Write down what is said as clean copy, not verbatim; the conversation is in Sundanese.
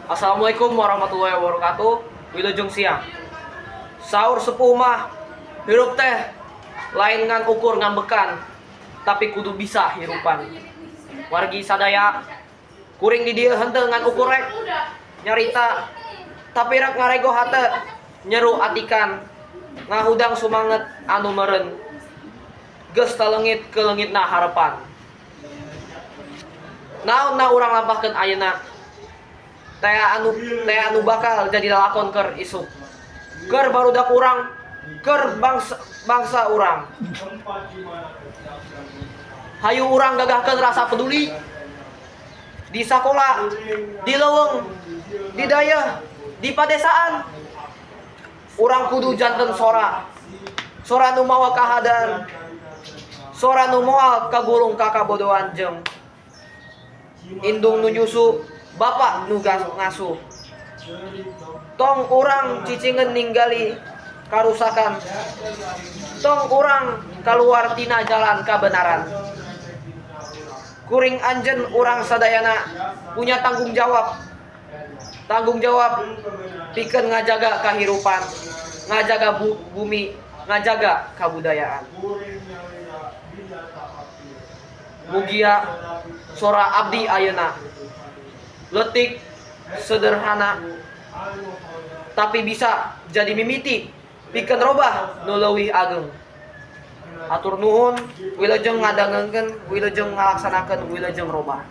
Assalamualaikum warahmatullahi wabarakatuh. Wilujeng siang. Saur sepuh mah, hirup teh lain ngan ukur ngambekan, tapi kudu bisa hirupan. Wargi sadaya, kuring di dieu henteu ngan ukur rek nyarita, tapi rek ngarego hate, nyeru atikan, ngahudang sumanget anu meren geus taleungit kaleungitna harapan. Naon na urang lampahkeun ayeuna teh anu bakal jadi lalakon keur isuk, keur barudak urang, keur bangsa bangsa urang. Hayu urang gagahkeun rasa peduli di sakola, di leuweung, di dayeuh, di padesaan. Urang kudu janten sora, sora nu mawa kahadaan, sora nu moal kagulung ka kabodohan. Jeung indung nu nyusu, bapak nu ngasuh, tong urang cicingeun ninggali karusakan, tong urang keluar tina jalan kebenaran. Kuring anjeun, urang sadayana punya tanggung jawab, tanggung jawab pikeun ngajaga kahirupan, ngajaga bumi, ngajaga kabudayaan. Mugia sora abdi ayeuna letik, sederhana, tapi bisa jadi mimiti pikeun robah nu leuwih ageng. Hatur nuhun, wilujeng ngadangekeun, wilujeng ngalaksanakeun, wilujeng robah.